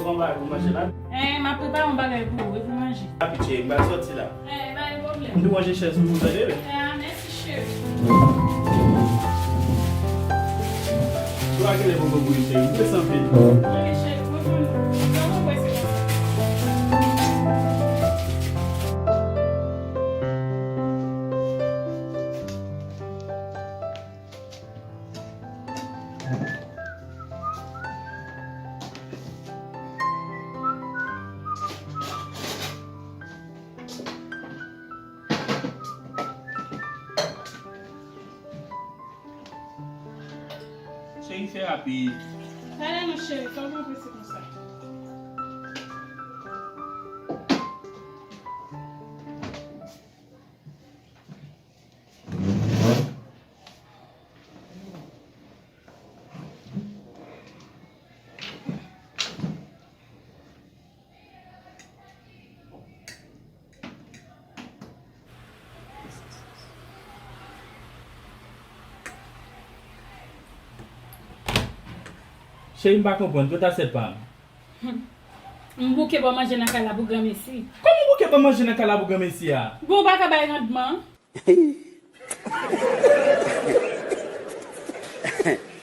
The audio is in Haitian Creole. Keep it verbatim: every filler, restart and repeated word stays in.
Pran bagay pou manje la. Eh, m ap prepare yon bagay pou ou, epi manje. Rapi cheri, m pral sòti la. Eh, pa gen pwoblèm. M tou ranje chèz pou ou, tande, wi. Ah, mèsi, cheri. Dwa genlè poko bouyi, cheri. M prese anpil. Ok, cheri, pran tan nou. Pran tan prese konsa. Cheri, fè rapid. Talè non, cheri, kòman w prese konsa? Cheri, m pa konprann, kote asyèt pa m? M bouke ba w manje nan kay la pou granmesi. Kòman w bouke ba m manje nan kay la pou granmesi a? Bon, w pa ka bay randman.